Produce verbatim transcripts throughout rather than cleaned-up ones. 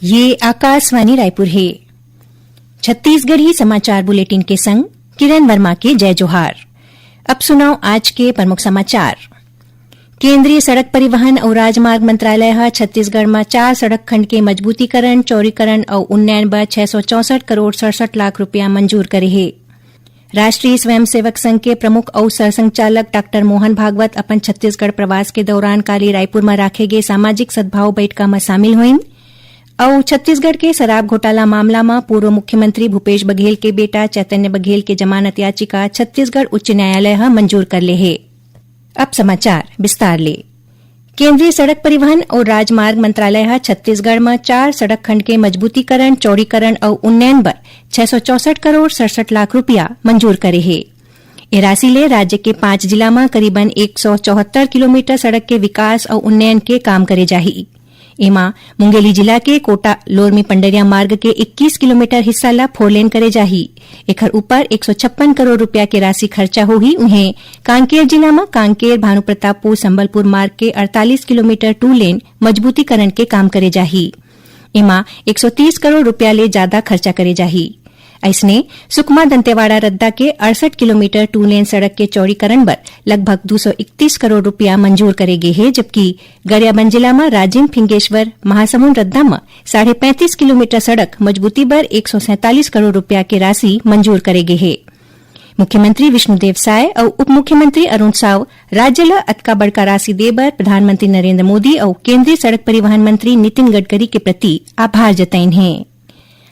ये आकाशवाणी रायपुर हे। छत्तीसगढ़ी समाचार बुलेटिन के संग किरण वर्मा के जय जोहार। अब सुनव आज के प्रमुख समाचार। केंद्रीय सड़क परिवहन अउ राजमार्ग मंत्रालय ह छत्तीसगढ़ म चार सड़क खंड के मजबूतीकरण, चौड़ीकरण अउ उन्नयन बर छह सौ चौसठ करोड़ सड़सठ लाख रुपया मंजूर करे हे। राष्ट्रीय स्वयंसेवक संघ के प्रमुख अउ सरसंघचालक डॉक्टर मोहन भागवत अपन छत्तीसगढ़ प्रवास के दौरान काली रायपुर म राखे गे सामाजिक सद्भाव बैठका म शामिल होइन। अउ छत्तीसगढ़ के शराब घोटाला मामला म पूर्व मुख्यमंत्री भूपेश बघेल के बेटा चैतन्य बघेल के जमानत याचिका छत्तीसगढ़ उच्च न्यायालय ह मंजूर कर ले हे। अब समाचार विस्तार ले। केंद्रीय सड़क परिवहन अउ राजमार्ग मंत्रालय ह छत्तीसगढ़ म चार सड़क खंड के मजबूतीकरण, चौड़ीकरण अउ उन्नयन बर छह सौ चौसठ करोड़ सड़सठ लाख रुपया मंजूर करे हे। ए राशि ले राज्य के पांच जिला म करीबन एक सौ चौहत्तर किलोमीटर सड़क के विकास अउ उन्नयन के काम करे जाही। एमा मुंगेली जिला के कोटा लोरमी पंडरिया मार्ग के इक्कीस किलोमीटर हिस्सा ला फोर लेन करे जाही। एखर ऊपर एक सौ छप्पन करोड़ रुपया के राशि खर्चा होही। उहें, कांकेर जिला म कांकेर भानुप्रतापपुर संबलपुर मार्ग के अड़तालीस किलोमीटर टू लेन मजबूतीकरण के काम करे जाही। एमा एक सौ तीस करोड़ रुपया ले जादा खर्चा करे जाही। अइसने, सुकमा दंतेवाड़ा रद्दा के अड़सठ किलोमीटर टू लेन सड़क के चौड़ीकरण बर लगभग दू सौ इकतीस करोड़ रुपया मंजूर करे गे हे, जबकि गरियाबंद जिला म राजिम फिंगेश्वर महासमुंद रद्दा म साढ़े पैंतीस किलोमीटर सड़क मजबूती बर एक सौ सैंतालीस करोड़ रुपया के राशि मंजूर करे गे हे। मुख्यमंत्री विष्णुदेव साय अउ उप मुख्यमंत्री अरुण साव राज्य ल अतका बड़का राशि दे बर प्रधानमंत्री नरेंद्र मोदी अउ केंद्रीय सड़क परिवहन मंत्री नितिन गडकरी के प्रति आभार जताइन हे।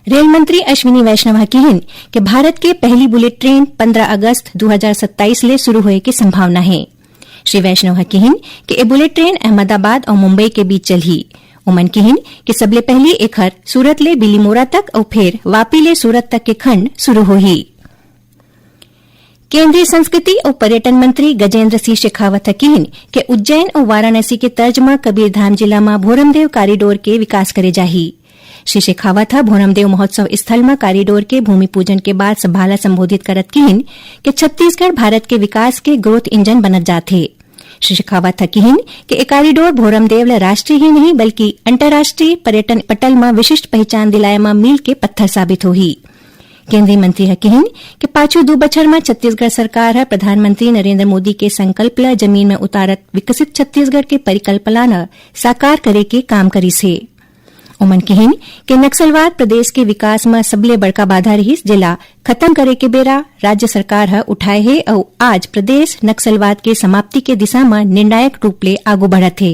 रेल मंत्री अश्विनी वैष्णव ह किहिन कि भारत के पहली बुलेट ट्रेन पंद्रह अगस्त दू हजार सत्ताईस ले शुरू होए के संभावना हे। श्री वैष्णव ह किहिन कि ए बुलेट ट्रेन अहमदाबाद अउ मुंबई के बीच चलही। ओमन किहिन कि सबले पहली एखर सूरत ले बिलीमोरा तक अउ फेर वापी ले सूरत तक के खंड शुरू होही। केंद्रीय संस्कृति अउ पर्यटन मंत्री गजेंद्र सिंह शेखावत ह किहिन कि उज्जैन अउ वाराणसी के तर्ज म कबीरधाम जिला म भोरमदेव कॉरिडोर के विकास करे जाही। श्री शेखावत ह भोरमदेव महोत्सव स्थल म कॉरिडोर के भूमि पूजन के बाद सभा ल संबोधित करत किहिन कि छत्तीसगढ़ भारत के विकास के ग्रोथ इंजन बनत जात हे। श्री शेखावत ह किहिन कि ए कॉरिडोर भोरमदेव ल राष्ट्रीय ही नहीं बल्कि अंतर्राष्ट्रीय पर्यटन पटल म विशिष्ट पहचान दिलाए म मील के पत्थर साबित होही। केंद्रीय मंत्री ह किहिन कि पाछू दू बछर म छत्तीसगढ़ सरकार ह प्रधानमंत्री नरेंद्र मोदी के संकल्प ल जमीन म उतारत विकसित छत्तीसगढ़ के परिकल्पना ल साकार करे के काम करिस हे। ओमन किहिन कि नक्सलवाद प्रदेश के विकास म सबले बड़का बाधा रिहिस, जेला खत्म करे के बेरा राज्य सरकार ह उठाए हे अउ आज प्रदेश नक्सलवाद के समाप्ति के दिशा म निर्णायक रूप ले आगू बढ़त हे।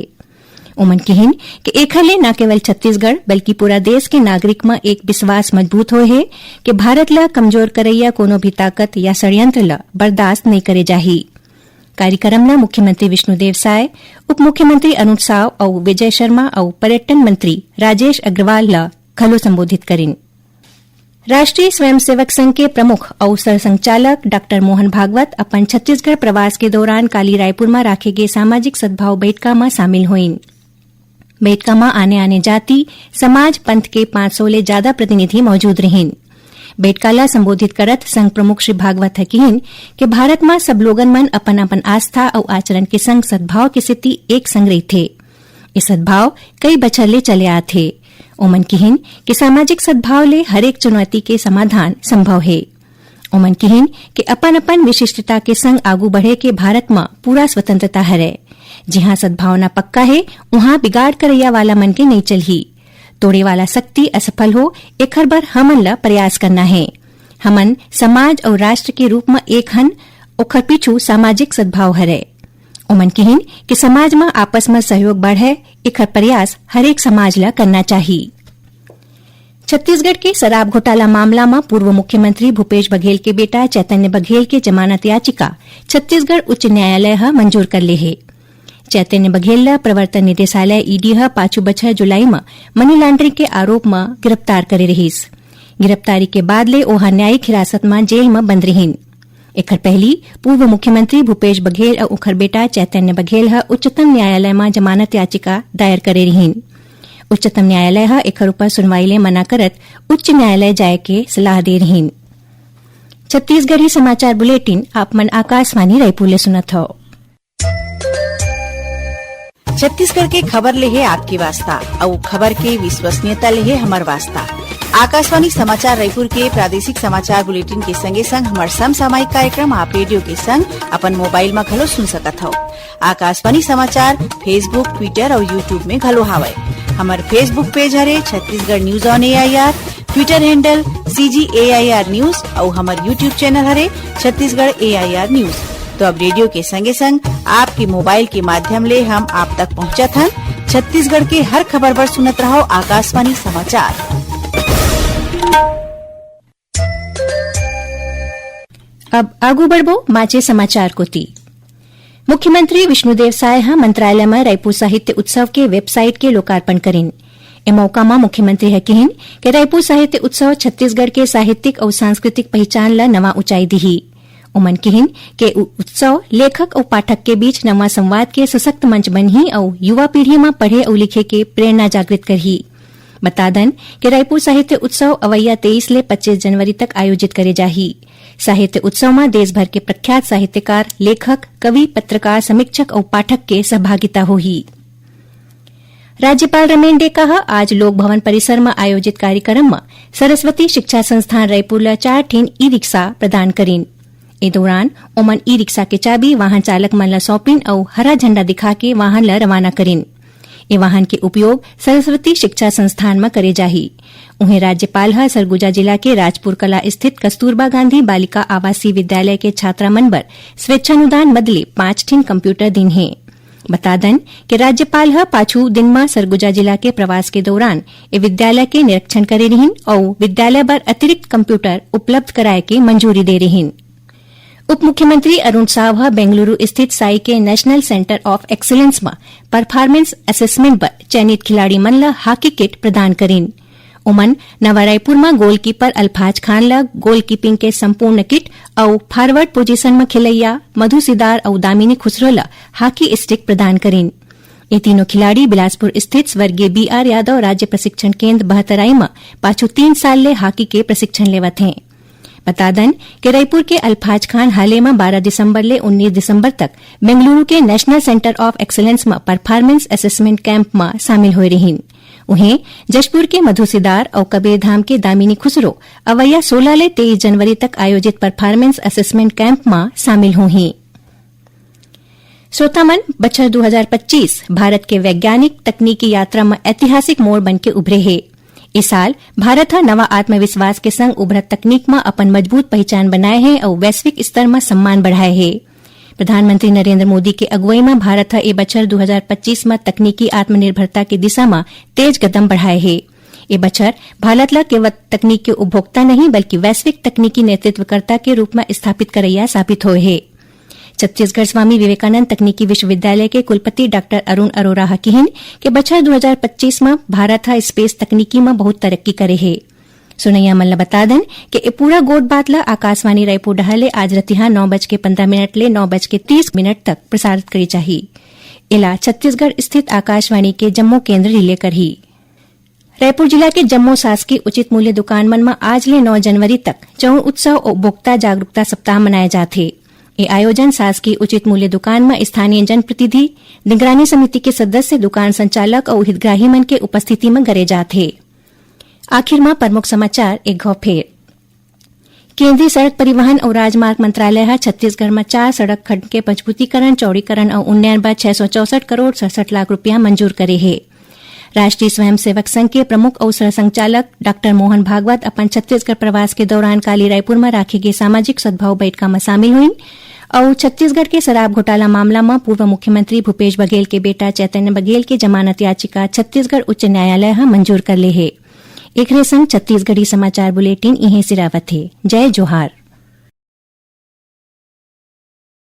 ओमन किहिन कि एखर ले न केवल छत्तीसगढ़ बल्कि पूरा देश के नागरिक म एक विश्वास मजबूत होए हे कि भारत ल कमजोर करइया कोनो भी ताकत या षड्यंत्र ल बर्दाश्त नइ करे जाही। कार्यक्रम ल मुख्यमंत्री विष्णुदेव साय, उप मुख्यमंत्री अरुण साव अउ विजय शर्मा अउ पर्यटन मंत्री राजेश अग्रवाल ल घलो संबोधित करिन। राष्ट्रीय स्वयंसेवक संघ के प्रमुख अउ सरसंघचालक डॉक्टर मोहन भागवत अपन छत्तीसगढ़ प्रवास के दौरान काली रायपुर म राखे गे सामाजिक सद्भाव बैठका म शामिल होइन। बैठका म आने-आने जाति, समाज, पंथ के पांच सौ ले जादा प्रतिनिधि मौजूद रिहिन। बैठका ल संबोधित करत संघ प्रमुख श्री भागवत ह किहिन कि भारत म सब लोगन मन अपन-अपन आस्था अउ आचरण के संग सद्भाव के सेती एक संग रहिथे। ए सद्भाव कई बछर ले चले आत हे। ओमन किहिन कि सामाजिक सद्भाव ले हरेक चुनौती के समाधान संभव हे। ओमन किहिन कि अपन-अपन विशिष्टता के संग आगू बढ़े के भारत म पूरा स्वतंत्रता हरय। जिहां सद्भावना पक्का हे, उहां बिगाड़ करइया वाला मन के नइ चलही। तोड़े वाला शक्ति असफल हो, एखर बर हमन ल प्रयास करना हे। हमन समाज अउ राष्ट्र के रूप म एक हन, ओखर पीछू सामाजिक सद्भाव हरय। ओमन किहिन कि समाज म आपस म सहयोग बढ़य, एखर प्रयास हरेक समाज ल करना चाही। छत्तीसगढ़ के शराब घोटाला मामला म पूर्व मुख्यमंत्री भूपेश बघेल के बेटा चैतन्य बघेल के जमानत याचिका छत्तीसगढ़ उच्च न्यायालय ह मंजूर कर ले हे। चैतन्य बघेल ल प्रवर्तन निदेशालय, ईडी, ह पाछू बछर जुलाई म मनी लॉन्ड्रिंग के आरोप म गिरफ्तार करे रिहिस। गिरफ्तारी के बाद ले ओहा न्यायिक हिरासत म जेल म बंद रिहिन। एखर पहिली पूर्व मुख्यमंत्री भूपेश बघेल अउ ओखर बेटा चैतन्य बघेल ह उच्चतम न्यायालय म जमानत याचिका दायर करे रिहिन। उच्चतम न्यायालय ह एखर ऊपर सुनवाई ले मना करत उच्च न्यायालय जाए के सलाह दे रिहिन। छत्तीसगढ़ी समाचार बुलेटिन आप मन आकाशवाणी रायपुर ले सुनत हव। छत्तीसगढ़ के खबर ले हे आपके वास्ता, अउ खबर के विश्वसनीयता ले हे हमर वास्ता। आकाशवाणी समाचार रायपुर के प्रादेशिक समाचार बुलेटिन के संगे संग हमर समसामयिक कार्यक्रम आप रेडियो के संग अपन मोबाइल म घलो सुन सकत हव। आकाशवाणी समाचार Facebook, Twitter अउ YouTube में घलो हावय। हमर Facebook पेज हरे Chhattisgarh news on AIR, Twitter handle CG AIR news अउ हमर YouTube चैनल हरे छत्तीसगढ़ एआईआर न्यूज। तो अब रेडियो के संगे संग आपके मोबाइल के माध्यम ले हम आप तक पहुंचत हन। छत्तीसगढ़ के हर खबर बर सुनत रहव आकाशवाणी समाचार। अब आगू बढ़बो बांचे समाचार कोति। मुख्यमंत्री विष्णुदेव साय ह मंत्रालय म रायपुर साहित्य उत्सव के वेबसाइट के लोकार्पण करिन। ए मौका म मुख्यमंत्री ह किहिन के रायपुर साहित्य उत्सव छत्तीसगढ़ के साहित्यिक अउ सांस्कृतिक पहिचान ल नवा ऊंचाई दिही। ओमन किहिन के उ-, उत्सव लेखक अउ पाठक के बीच नवा संवाद के सशक्त मंच बनही अउ युवा पीढ़ी म पढ़े अउ लिखे के प्रेरणा जागृत करही। बता दन के रायपुर साहित्य उत्सव अवइया तेईस ले पच्चीस जनवरी तक आयोजित करे जाही। साहित्य उत्सव म देश भर के प्रख्यात साहित्यकार, लेखक, कवि, पत्रकार, समीक्षक अउ पाठक के सहभागिता होही। राज्यपाल रमेन डेका ह आज लोक भवन परिसर म आयोजित कार्यक्रम म सरस्वती शिक्षा संस्थान रायपुर ल चार ठिन ई-रिक्शा प्रदान करिन। ए दौरान ओमन ई-रिक्शा के चाबी वाहन चालक मन ल सौंपिन अउ हरा झंडा दिखा के वाहन ल रवाना करिन। ए वाहन के उपयोग सरस्वती शिक्षा संस्थान म करे जाही। उहें, राज्यपाल ह सरगुजा जिला के राजपुर कला स्थित कस्तूरबा गांधी बालिका आवासीय विद्यालय के छात्रा मन बर स्वेच्छानुदान मद ले पांच ठिन कंप्यूटर दीन हे। बता दन के राज्यपाल ह पाछू दिन म सरगुजा जिला के प्रवास के दौरान ए विद्यालय के निरीक्षण करे रिहिन अउ विद्यालय बर अतिरिक्त कंप्यूटर उपलब्ध कराए के मंजूरी दे रिहिन। उप मुख्यमंत्री अरुण साव ह बेंगलुरु स्थित साई के National Centre of Excellence म परफॉर्मेंस असेसमेंट बर चयनित खिलाड़ी मन ल हॉकी किट प्रदान करिन। ओमन नवा रायपुर म गोलकीपर अल्फाज खान ल गोलकीपिंग के संपूर्ण किट अउ फॉरवर्ड पोजीशन म खेलइया मधु सिदार अउ दामिनी खुसरो ल हॉकी स्टिक प्रदान करिन। ये तीनों खिलाड़ी बिलासपुर स्थित स्वर्गीय बी आर यादव राज्य प्रशिक्षण केंद्र बहतराई म पाछू तीन साल ले हॉकी के प्रशिक्षण लेवत हें। बता दन के रायपुर के अल्फाज खान हाले म बारह दिसंबर ले उन्नीस दिसंबर तक बेंगलुरु के National Centre of Excellence म परफॉर्मेंस असेसमेंट कैंप म शामिल होए रिहिन। उहें, जशपुर के मधु सिदार अउ कबीरधाम के दामिनी खुसरो अवइया सोलह ले तेईस जनवरी तक आयोजित परफॉर्मेंस असेसमेंट कैंप म शामिल होही। श्रोता मन, बछर दू हजार पच्चीस भारत के वैज्ञानिक तकनीकी यात्रा म ऐतिहासिक मोड़ बन के उभरे हे। ए साल भारत ह नवा आत्मविश्वास के संग उभरत तकनीक म अपन मजबूत पहिचान बनाए हे अउ वैश्विक स्तर म सम्मान बढ़ाए हे। प्रधानमंत्री नरेंद्र मोदी के अगुवई म भारत ह ए बछर दू हजार पच्चीस म तकनीकी आत्मनिर्भरता के दिशा म तेज कदम बढ़ाए हे। ए बछर भारत ल केवल तकनीक के उपभोक्ता नहीं, बल्कि वैश्विक तकनीकी नेतृत्वकर्ता के रूप म स्थापित करइया साबित होए हे। छत्तीसगढ़ स्वामी विवेकानंद तकनीकी विश्वविद्यालय के कुलपति डॉक्टर अरुण अरोरा ह किहिन के बछर दू हजार पच्चीस म भारत ह स्पेस तकनीकी म बहुत तरक्की करे हे। सुनइया मन ल बता देन के ए पूरा गोठ बात ल आकाशवाणी रायपुर डहार ले आज रतिहा नौ बज के पंद्रह मिनट ले नौ बज के तीस मिनट तक प्रसारित करे जाही। एला छत्तीसगढ़ स्थित आकाशवाणी के जम्मो केंद्र रिले करही। रायपुर जिला के जम्मो शासकीय उचित मूल्य दुकान मन म आज ले नौ जनवरी तक चौड़ उत्सव अउ उपभोक्ता जागरूकता सप्ताह मनाए जात हे। ए आयोजन शासकीय उचित मूल्य दुकान म स्थानीय जनप्रतिनिधि, निगरानी समिति के सदस्य, दुकान संचालक अउ हितग्राही मन के उपस्थिति म करे जात हे। आखिर म प्रमुख समाचार एक घौं फेर। केंद्रीय सड़क परिवहन अउ राजमार्ग मंत्रालय ह छत्तीसगढ़ म चार सड़क खंड के मजबूतीकरण, चौड़ीकरण अउ उन्नयन बर छह सौ चौसठ करोड़ सड़सठ लाख रुपया मंजूर करे हे। राष्ट्रीय स्वयंसेवक संघ के प्रमुख अउ सह संचालक डॉक्टर मोहन भागवत अपन छत्तीसगढ़ प्रवास के दौरान काली रायपुर म राखे गे सामाजिक सद्भाव बैठका म शामिल होइन अउ छत्तीसगढ़ के शराब घोटाला मामला म पूर्व मुख्यमंत्री भूपेश बघेल के बेटा चैतन्य बघेल के जमानत याचिका छत्तीसगढ़ उच्च न्यायालय ह मंजूर कर ले हे। एकरे संग छत्तीसगढ़ी समाचार बुलेटिन इहें सिरावत हे। जय जोहार।